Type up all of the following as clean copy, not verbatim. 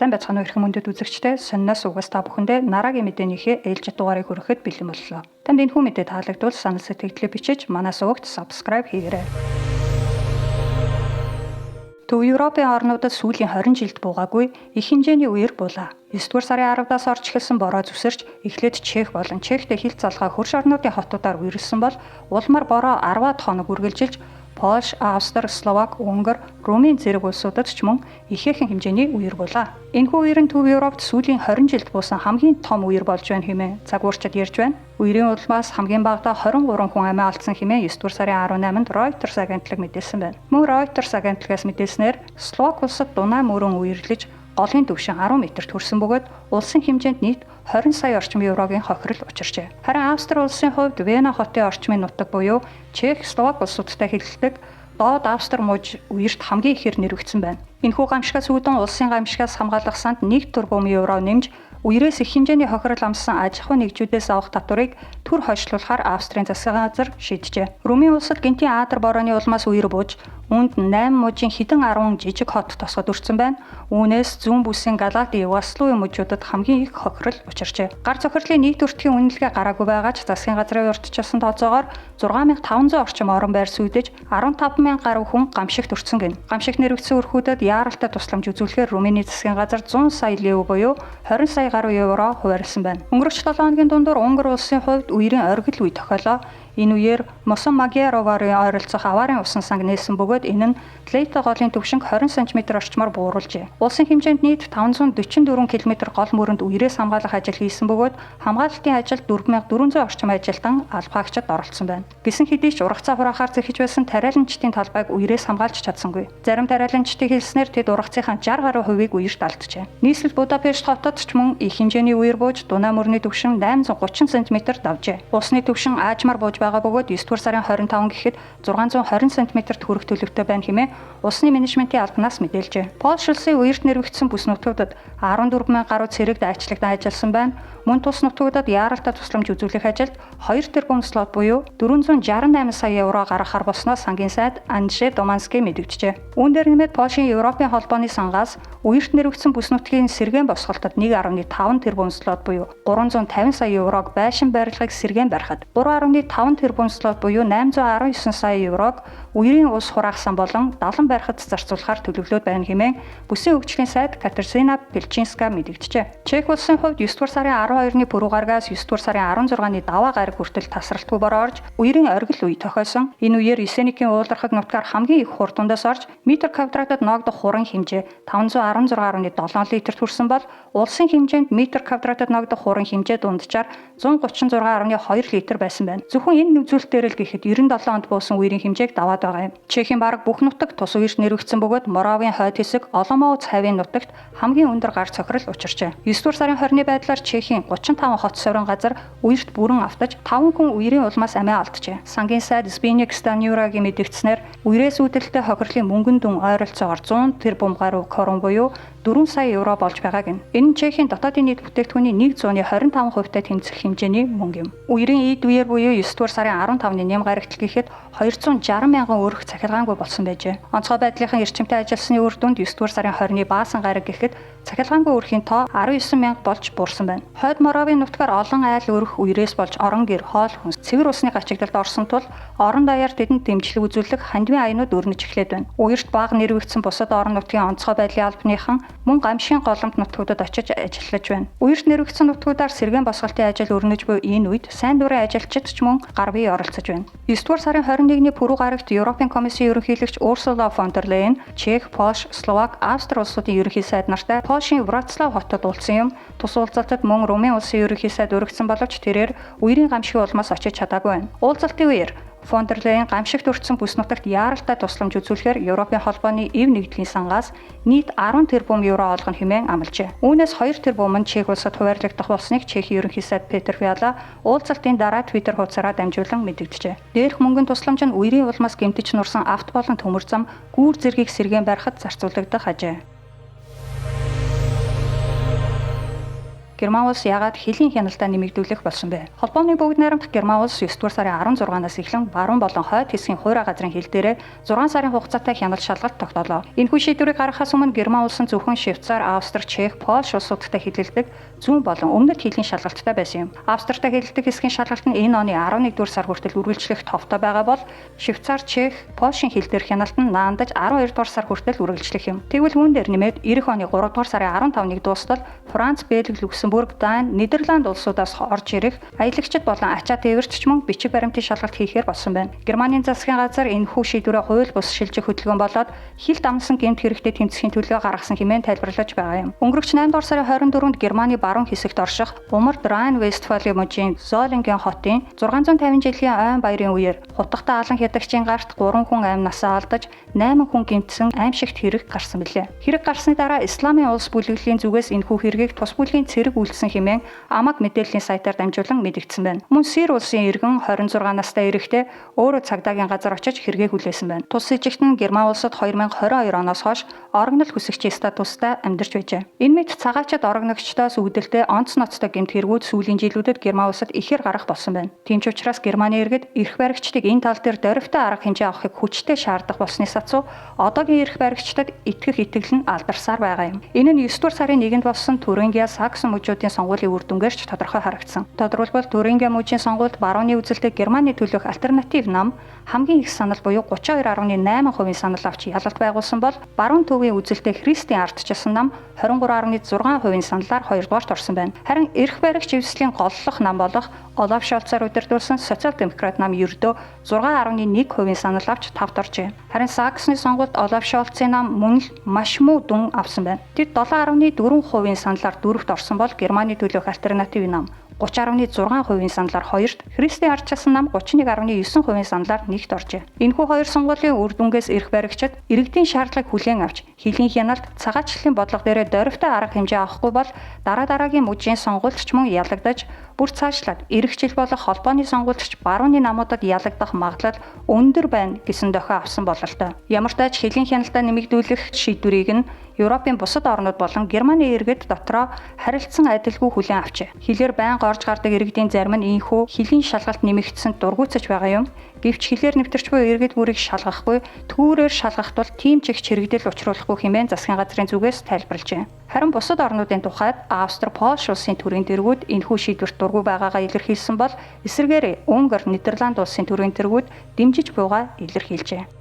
Сайн байцгаана уу эрхэм мөндөд үзэгчдээ. Сонноос угаас та бүхэндээ Нарагийн мэдээнийхээ ээлжит дугаарыг хүрэхэд бэлэн боллоо. Танд энэхүү мэдээ таалагдвал санал сэтгэгдлээ бичиж манай сувагт subscribe хийгээрэй. Төв Европын орнуудад сүүлийн 20 жилд буугаагүй их хэмжээний үер буулаа. 9-р сарын 10-аас орж эхэлсэн бороо зүсэрч эхлээд Чех болон Чехтэй хил залгаа хөрш орнуудын хотуудаар үерлсэн бол улмаар бороо 10-аад хоног үргэлжилж Польш, Австри, Словак, Унгар, Румын зэрэг улсуудад ч мөн ихээхэн хэмжээний үер буулаа. Энэхүү үер нь Төв Европт сүүлийн 20 жилд буусан хамгийн том үер болж байна хэмээн загварчид ярьж байна. Үерийн улмаас хамгийн багадаа 23 хүн амиа алдсан хэмээн 9-р сарын 18-нд Reuters агентлаг мэдээлсэн байна. Мөн Reuters агентлагаас мэдээлснээр Словак улсад Дунай мөрөн үерлэж голын түвшин 10 метрт хүрсэн бөгөөд улсын хэмжээнд нийт 20 сая орчим еврогийн хохирол учирчээ. Харин Австри улсын хувьд Вена хотын орчмын нутаг буюу Чех, Словак улсуудтай хэлэлдэг Доод Австри муж үерт хамгийн ихээр нэрвэгдсэн байна. Энэхүү гамшигаас үүдэн улсын гамшигаас хамгаалах санд 1 тэрбум евро нэмж үерээс их хэмжээний хохирол амссан аж ахуйн нэгжүүдээс авах татварыг төр хойшлуулахар Австрийн засгийн газар шийджээ. Румын улсад гэнтийн аадар борооны улмаас үер бууж үүнд 8 мужийн хэдэн 10 жижиг хот тосгод өртсөн байна. Үүнээс зүүн бүсийн Галати, Васлуй мужуудад хамгийн их хохирол учирчээ. Гар цохирлын нийт өртгийн үнэлгээ гараагүй байгаа ч засгийн газрын урьдчилсан тооцоогоор 6500 орчим орон байр сүйдэж 15000 гаруй хүн гамшигт өртсөн гэнэ. Гамшигт нэрвэгдсэн өрхүүдэд яаралтай тусламж үзүүлэхээр Румыны засгийн газар 100 сая лев буюу 20 сая гаруй евро хуваарлсан байна. Өнгөрөх 7 хоногийн дундуур Унгар улсын хувьд үерийн оргил үе тохиолоо. Энэ үеэр Мосон Магьяроварын ойролцоох аваарын усан санг нээсэн бөгөөд энэ нь Тлейта голын түвшинг 20 см орчмоор бууруулжээ. Улсын хэмжээнд нийт 544 км гол мөрөнд үерээс хамгаалах ажил хийсэн бөгөөд хамгаалалтын ажилд 4400 орчим ажилтан албаагчид оролцсон байна. Гэсэн хэдий ч ургацаа хураахаар зэхэж байсан тариаланчдын талбайг үерээс хамгаалж чадсангүй. Зарим тариаланчдын хэлснээр тэд ургацынхаа 60 гаруй хувийг үерт алджээ. Нийслэл Будапешт хотод ч мөн их хэмжээний үер бууж Дунай мөрний түвшин 830 см давжээ. Усны түвшин аажмаар бууж байгаа бөгөөд 9-р сарын 25 гэхэд 620 см-т хүрэх төлөвтэй байна хэмээн усны менежментийн албанаас мэдээлжээ. Польш улсын үерт нэрвэгдсэн бүс нутгуудад 14,000 гаруй цэрэг дайчлагдан ажилласан байна. Мөн тус нутгуудад яаралтай тусламж үзүүлэх ажилд 2 тэрбум слот буюу 468 сая евро гаргахар болсноо сангийн сайд Анже Домански мэдэгджээ. Үүн дээр нэмээд Польшийн Европын холбооны сангаас үерт нэрвэгдсэн бүс нутгийн сэргээн босголтод 1.5 тэрбум слот буюу 350 сая еврог байшин барилгыг сэргээн барихад 3.5 тэрбум слот буюу 819 сая еврог үерийн ус хураахсан болон далан барихад зарцуулахар төлөвлөд байна хэмээн бүсийн хөгжлийн сайд Катерина Пелчинска мэдэгджээ. Чех улсын хувьд 9-р сарын 12-ны пүрэв гарагаас 9-р сарын 16-ны даваа гараг хүртэл тасралтгүй бороо орж үерийн оргил үе тохиосон. Энэ үеэр Есеникийн уулархаг нутгаар хамгийн их хур дундаас орж метр квадратад ноогдох хуран хэмжээ 516.7 литрт хүрсэн бол улсын хэмжээнд метр квадратад ноогдох хуран хэмжээ дунджаар 136.2 литр байсан байна. Зөвхөн энэ үзүүлэлтээр л гэхэд 97 онд буусан үерийн хэмжээг даваад байгаа юм. Чехийн бараг бүх нутаг тус үерт нэрвэгдсэн бөгөөд Моравын хойд хэсэг, Оломоуц хавийн нутагт хамгийн өндөр гар цохирол учирчээ. 9-р сарын 20-ны байдлаар Чехийн 35 хот суурин газар үерт бүрэн автаж 5 хүн үерийн улмаас амиа алджээ. Сангийн сайд Збигнев Станюрагийн мэдэгдснээр үерээс үүдэлтэй хохирлын мөнгөн дүн ойролцоогоор 100 тэрбум гаруй корон буюу 4 сая евро болж байгааг нь. Энэ нь Чехийн дотоодын нийт бүтээгдэхүүний 125 хувьтай тэмцэх хэмжээний мөнгө юм. Үерийн эд үеэр буюу 9-р сарын 15-ны нэм гарагт гэхэд 260 мянган өрх цахилгаангүй болсон байжээ. Онцгой байдлынхан эрчимтэй ажилласны үр дүнд 9-р сарын 20-ны баасан гараг гэхэд цахилгаангүй өрхийн тоо 19 мянга болж буурсан байна. Хойд Моравын нутгаар олон айл өрх үерээс болж орон гэр, хоол хүнс, цэвэр усны гачигдалд орсон тул орон даяар тэдэнд дэмжлэг үзүүлэх хандивын аянууд өрнөж эхлээд байна. Үерт бага нэрвэгдсэн бусад орон нутгийн онцгой байдлын албаныхан мөн гамшигын голомт нутгуудад очиж ажиллаж байна. Үерт нэрвэгдсэн нутгуудаар сэргээн босголтын ажил өрнөж буй энэ үед сайн дурын ажилчид ч мөн гар бие оролцож байна. 9-р сарын 21-ний пүрэв гарагт Европын комиссийн ерөнхийлөгч Урсула фон дер Лейен Чех, Польш, Словак, Австри улсуудын ерөнхий сайд нартай Польшийн Вроцлав хотод уулзсан юм. Тус уулзалтад мөн Румын улсын ерөнхий сайд өргөцсөн боловч тэрээр үерийн гамшигын улмаас очиж чадаагүй байна. Уулзалтын үеэр фон дер Лейен гамшигт өртсөн бүс нутагт яаралтай тусламж үзүүлэхээр Европын холбооны эв нэгдлийн сангаас нийт 10 тэрбум евро олгоно хэмээн амлажээ. Үүнээс 2 тэрбум нь Чех улсад хуваарлагдах болсныг Чехийн ерөнхий сайд Петр Фиала уулзалтын дараа Twitter хуудасаараа дамжуулан мэдэгджээ. Дээрх мөнгөн тусламж нь үерийн улмаас гэмтэж нурсан авто болон төмөр зам, гүүр зэргийг сэргээн барихад зарцуулагдах ажээ. Герман улс яагаад хилийн хяналтаа нэмэгдүүлэх болсон бэ? Холбооны бүгд найрамдах Герман улс 9 дугаар сарын 16-наас эхлэн баруун болон хойд хэсгийн хуурай газрын хил дээрээ 6 сарын хугацаатай хяналт шалгалт тогтоолоо. Энэхүү шийдвэрийг гаргахаас өмнө Герман улс нь зөвхөн Швейцар, Австри, Чех, Польш улсуудтай хилэлдэг зүүн болон өмнөд хилийн шалгалттай байсан юм. Австртай хилэлдэг хэсгийн шалгалт нь энэ оны 11 дугаар сар хүртэл үргэлжлэх товтой байгаа бол Швейцар, Чех, Польшийн хил дээрх хяналт нь наандаж 12 дугаар сар хүртэл үргэлжлэх юм. Тэгвэл үүн дээр нэмээд ирэх оны 3 дугаар сарын 15-нд дуустал Франц, Бельги, Люксембург, Дани, Нидерланд улсуудаас орж ирэх аялагчид болон ачаа тээвэрч ч мөн бичиг баримтын шалгалт хийхээр болсон байна. Германы засгийн газар энэхүү шийдвэрээ хууль бус шилжих хөдөлгөөн болоод хил дамнасан гэмт хэрэгтэй тэмцэхийн төлөө гаргасан хэмээн тайлбарлаж байгаа юм. Өнгөрөх 8 дугаар сарын 24-нд Германы баруун хэсэгт орших Умард Райн-Вестфалийн мужийн Золинген хотын 650 жилийн ойн баярын үеэр хутгатай алан хядагчийн гарт 3 хүн амь насаа алдаж 8 хүн гэмтсэн аимшигт хэрэг гарсан билээ. Хэрэг гарсны дараа Исламын улс бүлэглэлийн зүгээс энэхүү хэргийг тус бүлгийн цэрэг үйлдсэн хэмээн Амаг мэдээллийн сайтаар дамжуулан мэдэгдсэн байна. Мөн Сир улсын иргэн 26 настай эрэгтэй өөрөө цагдаагийн газар очиж хэрэгээ хүлээсэн байна. Тус сэжигт нь Герман улсад 2022 оноос хойш орогнол хүсэгчийн статустай амьдарч байжээ. Энэ мэт цагаачид орогногчдоос үүдэлтэй онц ноцтой гэмт хэрэгүүд сүүлийн жилүүдэд Герман улсад ихээр гарах болсон байна. Тийм ч учраас Германы иргэд эрх баригчдыг энэ тал дээр дөрвтэй арга хэмжээ авахыг хүчтэй шаардах болсны сацуу одоогийн эрх баригчдад итгэх итгэл нь алдарсаар байгаа юм. Энэ нь 9 дугаар сарын 1-нд болсон Түрингийн Саксон мужуудын сонгуулийн үр дүнгээр ч тодорхой харагдсан. Тодорхойлбол Түрингийн мужийн сонгуульд барууны үзэлтэй Германы төлөөх альтернатив нам хамгийн их санал буюу 32.8% санал авч ялалт байгуулсан бол баруун төвийн үзэлтэй Христийн ардчилсан нам 23.6% саналаар хоёрдугаарт орсон байна. Харин эрх баригч эвслийн голлох нам болох Олаф Шолцоор удирдуулсан социал демократ нам ердөө 6.1% санал авч тавд оржээ. Харин Саксны сонгуульд Олаф Шолцын нам мөн л маш муу дүн авсан байна. Тэд 7.4% саналаар дөрөвт орсон бол Германы төлөөх альтернатив нам 30.6% саналаар хоёрт, Христийн ардчилсан нам 31.9% саналаар нэгт оржээ. Энэхүү хоёр сонгуулийн үр дүнгээс эрх баригчид иргэдийн шаардлагыг хүлээн авч хилийн хяналт, цагаачлалын бодлого дээрээ дөрвтэй арга хэмжээ авахгүй бол дараа дараагийн мужийн сонгуульд ч мөн ялагдаж бүр цаашлаад ирэх жил болох холбооны сонгуульд ч барууны намуудад ялагдах магадлал өндөр байна гэсэн дохио авсан бололтой. Ямар ч тач хилийн хяналтаа нэмэгдүүлэх шийдвэрийг нь Европын бусад орнууд болон Германы иргэд дотроо харилцан адилгүй хүлээн авчээ. Хилээр байнга орж гардаг иргэдийн зарим нь ийхүү хилийн шалгалт нэмэгдсэнд дургуутсаж байгаа юм. Гэвч хилээр нэвтэрч буй иргэд бүрийг шалгахгүй, түүрээр шалгах тул тийм ч их чирэгдэл учруулахгүй хэмээн засгийн газрын зүгээс тайлбарлажээ. Харин бусад орнуудын тухайд Австри, Польш улсын төрийн тэргүүд энэхүү шийдвэрт дургүй байгаагаа илэрхийлсэн бол эсрэгээр Унгар, Нидерланд улсын төрийн тэргүүд дэмжиж буйгаа илэрхийлжээ.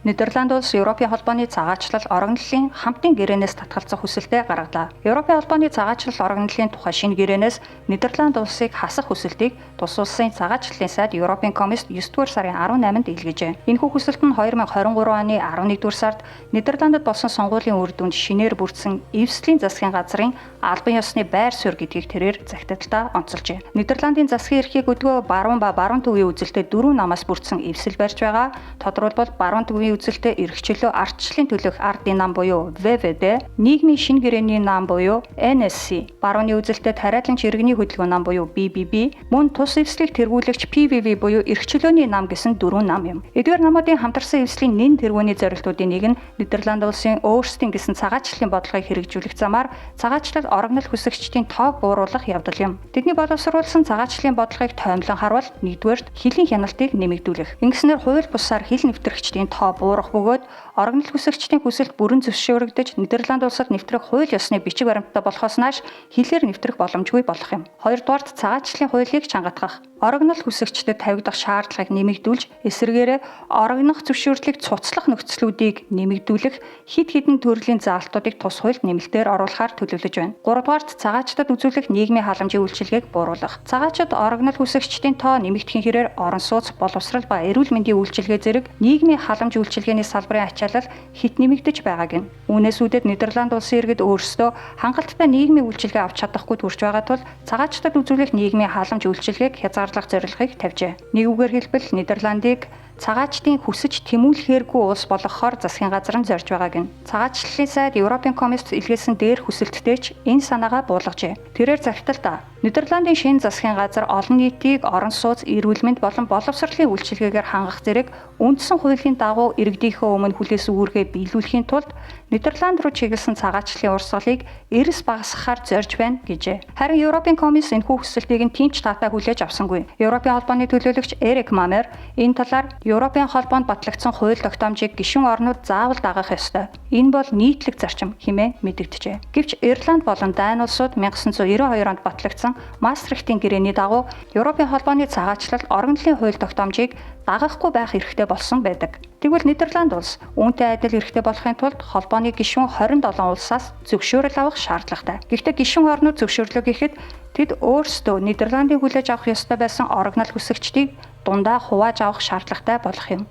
Нидерланд улс Европын холбооны цагаачлал орогнолын хамтын гэрээнээс татгалзах хүсэлтээ гаргалаа. Европын холбооны цагаачлал орогнолын тухай шинэ гэрээнээс Нидерланд улсыг хасах хүсэлтийг тус улсын цагаачлалын сайд Европын комисс 9 дугаар сарын 18-нд илгээжээ. Энэхүү хүсэлт нь 2023 оны 11 дугаар сард Нидерландд болсон сонгуулийн үр дүнд шинээр бүрдсэн эвслийн засгийн газрын албан ёсны байр суурь гэдгийг тэрээр захидалтаа онцолжээ. Нидерландын засгийн эрхийг өдгөө баруун ба баруун төвийн үзэлтэй 4 намаас бүрдсэн эвсэл барьж байгаа. Тодорхойлбол баруун төвийн үзэлтэй эрх чөлөө ардчлалын төлөөх ардын нам буюу ВВД, нийгмийн шинэ гэрээний нам буюу NSC, барууны үзэлтэй тариаланч иргэний хөдөлгөөн нам буюу BBB, мөн тус эвслийг тэргүүлэгч PVV буюу эрх чөлөөний нам гэсэн 4 нам юм. Эдгээр намуудын хамтарсан эвслийн нэн тэргүүний зорилтуудын нэг нь Нидерланд улсын өөрсдийн гэсэн цагаачлалын бодлогыг хэрэгжүүлэх замаар цагаачлал орогнол хүсэгчдийн тоог бууруулах явдал юм. Тэдний боловсруулсан цагаачлалын бодлогыг тоймлон харвал нэгдүгээрт хилийн хяналтыг нэмэгдүүлэх. Ингэснээр хууль бусаар хил нэвтрэгчдийн тоо буурах бөгөөд орогнол хүсэгчдийн хүсэлт бүрэн зөвшөөрөгдөж Нидерланд улсад нэвтрэх хууль ёсны бичиг баримттай болохоос нааш хилээр нэвтрэх боломжгүй болох юм. Хоёрдугаарт цагаачлалын хуулийг чангатгах. Орогнол хүсэгчдэд тавигдах шаардлагыг нэмэгдүүлж эсрэгээрээ орогнох зөвшөөрлийг цуцлах нөхцлүүдийг нэмэгдүүлэх хэд хэдэн төрлийн заалтуудыг тус хуульд нэмэлтээр оруулахаар төлөвлөж байна. Гуравдугаарт цагаачдад үзүүлэх нийгмийн халамжийн үйлчилгээг бууруулах. Цагаачид орогнол хүсэгчдийн тоо нэмэгдэхин хэрээр орон сууц, боловсрал ба эрүүл мэндийн үйлчилгээ зэрэг нийгмийн халамж үйлчилгээний салбарын ачаалал хэт нэмэгдэж байгааг нь. Үүнээс үүдээд Нидерланд улсын иргэд өөрсдөө хангалттай нийгмийн үйлчилгээ авч чадахгүй төрж байгаа тул цагаачдад үзүүлэх нийгмийн халамж үйлчилгээг хязгаарлах зорилгыг тавьжээ. Нэг үгээр хэлбэл Нидерландыг цагаачдын хүсэж тэмүүлэхээргүй улс болгохоор засгийн газар нь зорж байгааг нь. Цагаачлалын сайд Европын комисс илгээсэн дээр хүсэлттэй ч энэ санаагаа буулгажээ. Тэрээр захидалд Нидерландын шинэ засгийн газар олон нийтийг орон сууц, эрүүл мэнд болон боловсролын үйлчилгээгээр хангах зэрэг үндсэн хуулийн дагуу иргэдийнхээ өмнө хүлээсэн үүргээ биелүүлэхийн тулд Нидерланд руу чиглэсэн цагаачлалын урсгалыг эрс багасгахаар зорж байна гэжээ. Харин Европын комисс энэхүү хүсэлтийг нь тийм ч таатай хүлээж авсангүй. Европын холбооны төлөөлөгч Эрик Мамер энэ талаар Европын холбоонд батлагдсан хууль тогтоомжийг гишүүн орнууд заавал дагах ёстой. Энэ бол нийтлэг зарчим хэмээн мэдэгджээ. Гэвч Ирланд болон Дани улсууд 1992 онд батлагдсан Маастрихтын гэрээний дагуу Европын холбооны цагаачлал оргонодлын хууль тогтоомжийг дагахгүй байх эрхтэй болсон байдаг. Тэгвэл Нидерланд улс үүнтэй адил эрхтэй болохын тулд холбооны гишүүн 27 улсаас зөвшөөрөл авах шаардлагатай. Гэхдээ гишүүн орнууд зөвшөөрлөө гэхэд тэд өөрсдөө Нидерландыг хүлээж авах ёстой байсан орогнол хүсэгчдийг дундаа хувааж авах шаардлагатай болох юм.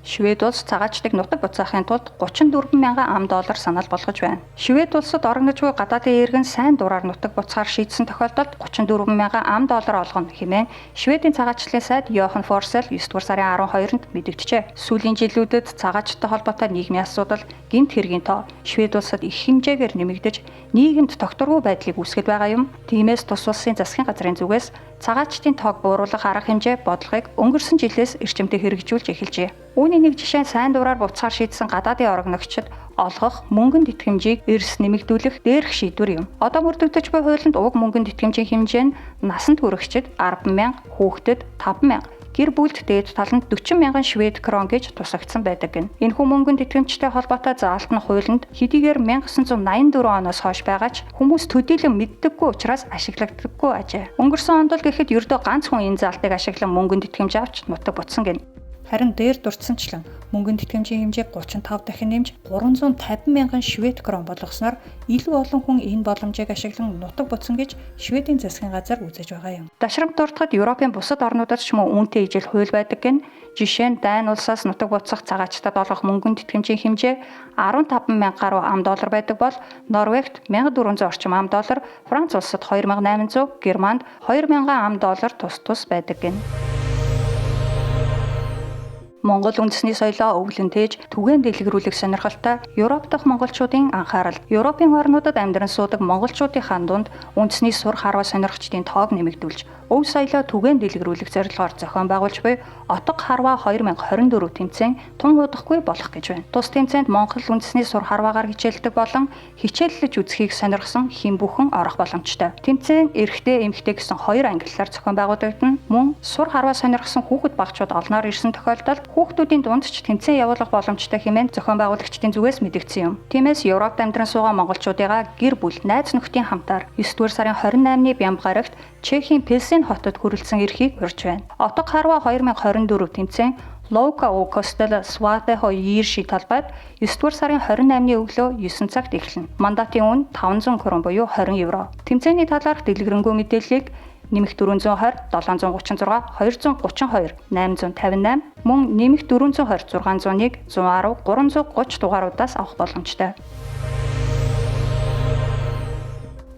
Швед улс цагаачдыг нутаг буцаахын тулд 34 мянган ам доллар санал болгож байна. Швед улсад орогнож буй гадаадын иргэн сайн дураар нутаг буцахаар шийдсэн тохиолдолд 34 мянган ам доллар олгоно хэмээн Шведийн цагаачлалын сайд Йохан Форсел 9 дугаар сарын 12-нд мэдэгджээ. Сүүлийн жилүүдэд цагаачтай холбоотой нийгмийн асуудал, гэмт хэргийн тоо Швед улсад их хэмжээгээр нэмэгдэж нийгэмд тогтворгүй байдлыг үүсгэж байгаа юм. Тиймээс тус улсын засгийн газрын зүгээс цагаачдын тоог бууруулах арга хэмжээ бодлогыг өнгөрсөн жилээс эрчимтэй хэрэгжүүлж эхэлжээ. Үүний нэг жишээ нь сайн дураар буцахаар шийдсэн гадаадын орогногчид олгох мөнгөн тэтгэмжийг эрс нэмэгдүүлэх дээрх шийдвэр юм. Одоо мөрдөгдөж буй хуулинд уг мөнгөн тэтгэмжийн хэмжээ нь насанд хүрэхчид 10,000, хүүхдэд 5,000, гэр бүлд дээд таланд 40 мянган швед крон гэж тусагдсан байдаг гэнэ. Энэхүү мөнгөн тэтгэмжтэй холбоотой заалт нь хуулинд хэдийгээр 1984 оноос хойш байгаа ч хүмүүс төдийлөн мэддэггүй учраас ашиглагддаггүй ажээ. Өнгөрсөн онд л гэхэд ердөө ганц хүн энэ заалтыг ашиглан мөнгөн тэтгэмж авч нутаг буцсан гэнэ. Харин дээр дурдсанчлан мөнгөн тэтгэмжийн хэмжээг 35 дахин нэмж 350 мянган швед крон болгосноор илүү олон хүн энэ боломжийг ашиглан нутаг буцсан гэж Шведийн засгийн газар үзэж байгаа юм. Дашрамт дурдахад Европын бусад орнуудад ч мөн үүнтэй ижил хууль байдаг гэнэ. Жишээ нь Дани улсаас нутаг буцах цагаачтад олгох мөнгөн тэтгэмжийн хэмжээ 15 мянга гаруй ам доллар байдаг бол Норвегт 1400 орчим ам доллар, Франц улсад 2800, Германд 2000 ам доллар тус тус байдаг гэнэ. Монгол үндэсний соёлоо өвлөн тээж түгээн дэлгэрүүлэх сонирхолтой Европ дахь монголчуудын анхаарал. Европын орнуудад амьдран суудаг монголчуудынхаа дунд үндэсний сур харваа сонирхчдын тоог нэмэгдүүлж, өв соёлоо түгээн дэлгэрүүлэх зорилгоор зохион байгуулж буй Отго харваа 2024 тэмцээн тун удахгүй болох гэж байна. Тус тэмцээнд Монгол үндэсний сур харваагаар хичээлдэг болон хичээллэж үзхийг сонирхсон хэн бүхэн орох боломжтой. Тэмцээн эрэгтэй, эмэгтэй гэсэн хоёр ангиллаар зохион байгуулагдана. Мөн сур харваа сонирхсон хүүхэд багчууд олноор ирсэн тохиолдолд хүүхдүүдийн дунд ч тэмцээн явуулах боломжтой хэмээн зохион байгуулагчдын зүгээс мэдэгдсэн юм. Тиймээс Европт амьдран суугаа монголчуудыгаа гэр бүл, найз нөхдийн хамтаар 9 дугаар сарын 28-ны Бямба гарагт Чехийн Пилсен хотод хүрэлцэн ирэхийг урьж байна. Отго харваа 2024 тэмцээн Лоука у Костел Сватехо Йирши талбайд 9 дугаар сарын 28-ны өглөө 9 цагт эхэлнэ. Мандатын үн 500 крон буюу 20 евро. Тэмцээний талаарх дэлгэрэнгүй мэдээллийг нэмэх 420 736 232 858 мөн нэмэх 420 601 110 330 дугааруудаас авах боломжтой.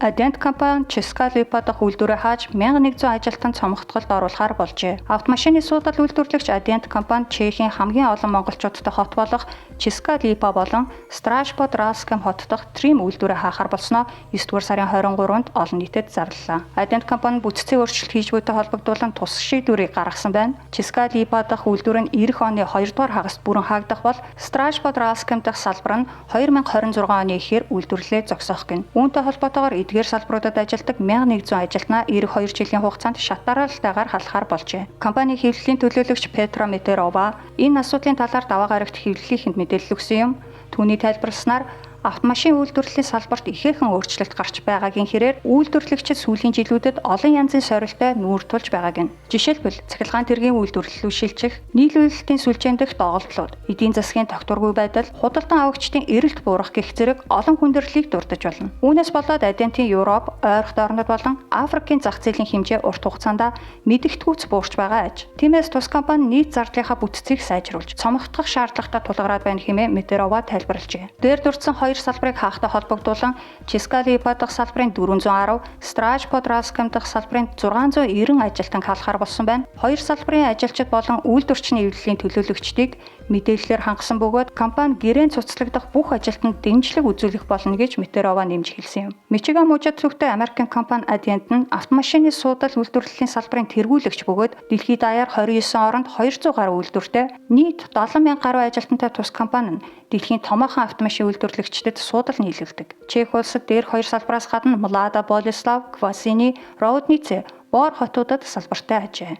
Адент компани Ческа Липа дахь үйлдвэрээ хааж 1100 ажилтнанд цомогтголд оруулахар болжээ. Автомашины суудал үйлдвэрлэгч Адент компани Чехийн хамгийн олон монголчуудтай хот болох Ческа Липа болон Страшпод Раскем хот дахь Трим үйлдвэрээ хаахар болсноо 9 дугаар сарын 23-нд олон нийтэд зарлалаа. Адент компани бүтцийн өөрчлөлт хийж буйтай холбогдуулан тус шийдвэрийг гаргасан байна. Ческа Липа дахь үйлдвэр нь ирэх оны 2 дугаар хагаст бүрэн хаагдах бол Страшпод Раскем дахь салбар нь 2026 оны эхээр үйлдвэрлэлээ зогсоох гэнэ. Үүнтэй холбоотойгоор эдгээр салбаруудад ажилладаг 1100 ажилтнаа ирэх 2 жилийн хугацаанд шат дараалалтайгаар халахаар болжээ. Компани хэвлэлийн төлөөлөгч Петро Метерова энэ асуудлын талаар даваа гарагт хэвлэлийнхэнд мэдээлэл өгсөн юм. Түүний тайлбарласнаар автомашин үйлдвэрлэлийн салбарт ихээхэн өөрчлөлт гарч байгаагийн хэрээр үйлдвэрлэгчид сүүлийн жилүүдэд олон янзын сорилттой нүүр тулж байгааг нь. Жишээлбэл, цахилгаан тэргийн үйлдвэрлэл рүү шилжих, нийлүүлэлтийн сүлжээн дэх доголдлууд, эдийн засгийн тогтворгүй байдал, худалдан авагчдын эрэлт буурах гэх зэрэг олон хүндрэлийг дурдаж болно. Үүнээс болоод Адентийн Европ, ойрхот орнууд болон Африкийн зах зээлийн хэмжээ урт хугацаанд мэдэгдэхүйц буурч байгаа аж. Тиймээс тус компани нийт зардлынхаа бүтцийг сайжруулж, цомогдох шаардлагатай тулгараад байна хэмээн Метерова тайлбарлажээ. Дээр дурдсан хоёр салбарыг хаахтай холбогдуулан Чискали дахь салбарын 410, Страж Подраскам дахь салбарын 690 ажилтан халахар болсон байна. Хоёр салбарын ажилчид болон үйлдвэрчний эвлэлийн төлөөлөгчдийг мэдээллээр хангасан бөгөөд компани гэрээн цуцлагдах бүх ажилтнанд дэмжлэг үзүүлэх болно гэж Метерова нэмж хэлсэн юм. Мичиган мужид төвтэй Америкийн компани Adient нь автомашины суудал үйлдвэрлэлийн салбарын тэргүүлэгч бөгөөд дэлхийд даяар 29 оронд 200 гаруй үйлдвэртэй нийт 70,000 гаруй ажилтнтай тус компани нь дэлхийн томоохон автомашин үйлдвэрлэгчдэд суудал нийлүүлдэг. Чех улсад дээрх хоёр салбараас гадна Млада Болеслав, Квасини, Роуднице, Бор хотуудад салбартай ажээ.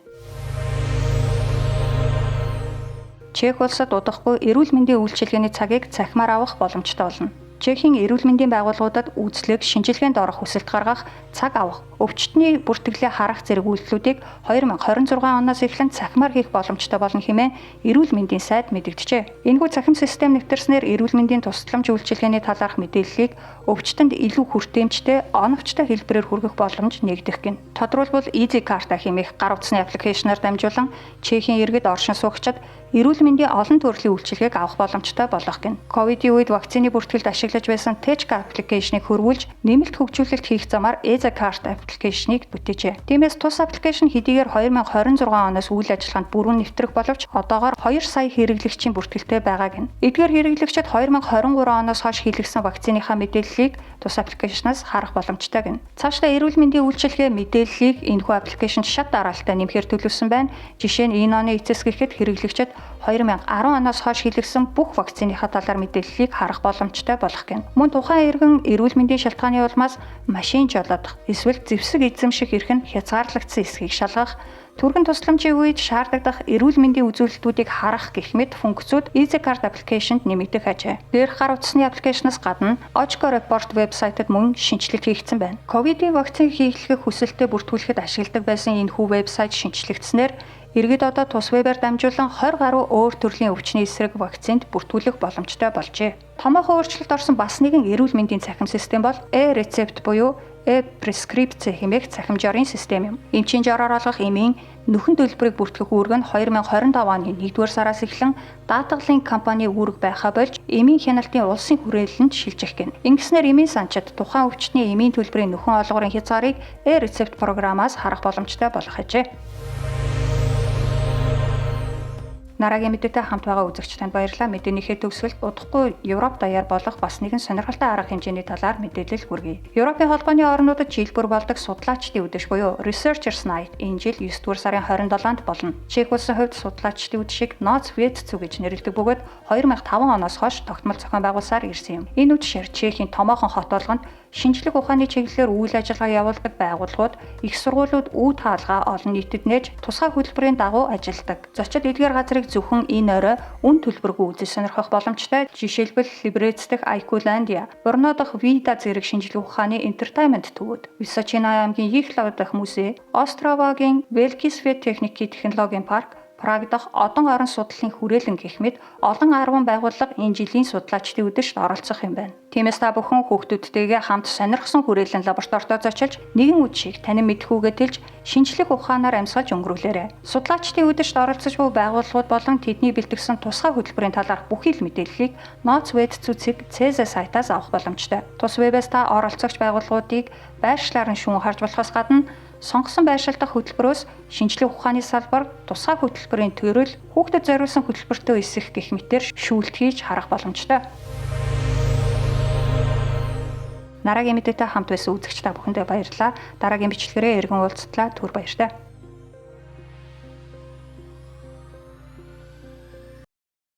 Чех улсад удахгүй эрүүл мэндийн үйлчилгээний цагийг цахимаар авах боломжтой болно. Чехийн эрүүл мэндийн байгууллагуудад үйлчлэг, шинжилгээнд орох хүсэлт гаргах, цаг авах, өвчтний бүртгэлээ харах зэрэг үйлдэлүүдийг 2026 оноос эхлэн цахимаар хийх боломжтой болно хэмээн эрүүл мэндийн сайд мэдэгджээ. Энэхүү цахим систем нэвтэрснээр эрүүл мэндийн тусламж үйлчилгээний талаарх мэдээллийг өвчтөнд илүү хүртээмжтэй, оновчтой хэлбэрээр хүргэх боломж нэгдэх гэнэ. Тодорхойлбол Easy Card хэмээх гар утасны аппликейшнаар дамжуулан Чехийн иргэд оршин суугчид эрүүл мэндийн олон төрлийн үйлчилгээг авах боломжтой болох гэнэ. Ковидын үед вакцины бүртгэлд ашиглаж байсан Techka аппликейшнийг хөрвүүлж нэмэлт хөгжүүлэлт хийх замаар Easy Card аппликейшнийг бүтээжээ. Тиймээс тус аппликейшн хэдийгээр 2026 оноос үйл ажиллагаанд бүрэн нэвтрэх боловч одоогоор 2 сая хэрэглэгчийн бүртгэлтэй байгаа гэнэ. Эдгээр хэрэглэгчид 2023 оноос хойш хийлгэсэн вакциныхаа мэдээллийг тус аппликейшнаас харах боломжтой гэнэ. Цаашдаа эрүүл мэндийн үйлчилгээ мэдээллийг энэхүү аппликейшнд шат дараалалтай нэмэхээр төлөвлөсөн байна. Жишээ нь энэ оны эцэс гэхэд хэрэглэгчид 2010 оноос хойш хийлгэсэн бүх вакциныхаа талаар мэдээллийг харах боломжтой болох гэнэ. Мөн тухайн иргэн эрүүл мэндийн шалтгааны улмаас машин жолоодох эсвэл зэвсэг эзэмших эрх нь хязгаарлагдсан эсхийг шалгах, түргэн тусламжийн үед шаардлагадах эрүүл мэндийн үзүүлэлтүүдийг харах гэх мэт функцүүд EasyCard аппликейшнд нэмэгдэх ажээ. Дээрх гар утасны аппликейшнаас гадна Ochko Report вебсайтад мөн шинэчлэлт хийгдсэн байна. Ковидын вакцин хийлгэх хүсэлтэд бүртгүүлэхэд ашигладаг байсан энэхүү вебсайт шинэчлэгдсэнээр иргэд одоо тус вебээр дамжуулан 20 гаруй өөр төрлийн өвчний эсрэг вакцинд бүртгүүлэх боломжтой болжээ. Томоохон өөрчлөлт орсон бас нэгэн эрүүл мэндийн цахим систем бол e-рецепт буюу e-prescription хэмээх цахим жорын систем юм. Эмчийн жороор олгох эмийн нөхөн төлбөрийг бүртгэх үүрэг нь 2025 оны 1-р сараас эхлэн даатгалын компани үүрэг байхаа болж эмийн хяналтын улсын хүрээлэнд шилжих гэнэ. Ингэснээр эмийн санчид тухайн өвчтний эмийн төлбөрийн нөхөн олгорын хязгаарыг e-рецепт програмаас харах боломжтой болох ажээ. Нарагийн мэдээтэй хамт байгаа үзэгч танд баярлалаа. Мэдээнийхээ төгсгөлд удахгүй Европ даяар болох бас нэгэн сонирхолтой арга хэмжээний талаар мэдээлэл хүргэе. Европын холбооны орнуудад жил бүр болдог судлаачдын үдэш буюу Researchers Night энэ жил 9-р сарын 27-нд болно. Чех улсын хувьд судлаачдын үдэшийг Ноц Ветцү гэж нэрлэдэг бөгөөд 2005 оноос хойш тогтмол зохион байгуулсаар ирсэн юм. Энэ үдэшээр Чехийн томоохон хот болгонд шинжлэх ухааны чиглэлээр үйл ажиллагаа явуулдаг байгууллагууд, их сургуулиуд үе таалгаа олон нийтэд нээж тусгай хөтөлбөрийн дагуу ажилладаг. Зочид эдгээр газрыг зөвхөн энэ орой үн төлбөргүй үзэж сонирхох боломжтой. Жишээлбэл Либерец дэх Айкуландия, Брно дахь Вида зэрэг шинжлэх ухааны entertainment төвүүд, Височина аймгийн Ихлав дахь музей, Островагийн Велкисвет техникийн технологийн парк, Праг дахь одон орон судлалын хүрээлэн гэх мэт олон 10 байгууллага энэ жилийн судлаачдын үдэшт оролцох юм байна. Тиймээс та бүхэн хүүхдүүдтэйгээ хамт сонирхсон хүрээлэн лабораторитой зочилж нэгэн үдшийг танин мэдэхүүгээ тэлж шинжлэх ухаанаар амьсгалж өнгөрүүлээрэй. Судлаачдын үдэшт оролцож буй байгууллагууд болон тэдний бэлтгэсэн тусгай хөтөлбөрийн талаарх бүхий л мэдээллийг Ноц Вэд цэг CZ сайтаас авах боломжтой. Тус вебээс та оролцогч байгууллагуудыг байршлаар нь шүүн харж болохоос гадна сонгосон байршил дахь хөтөлбөрөөс шинжлэх ухааны салбар, тусгай хөтөлбөрийн төрөл, хүүхдэд зориулсан хөтөлбөртөө эсэх гэх мэтээр шүүлт хийж харах боломжтой. Нарагийн мэдээтэй хамт байсан үзэгч та бүхэндээ баярлалаа. Дараагийн бичлэгээрээ эргэн уулзтлаа. Түр баяртай.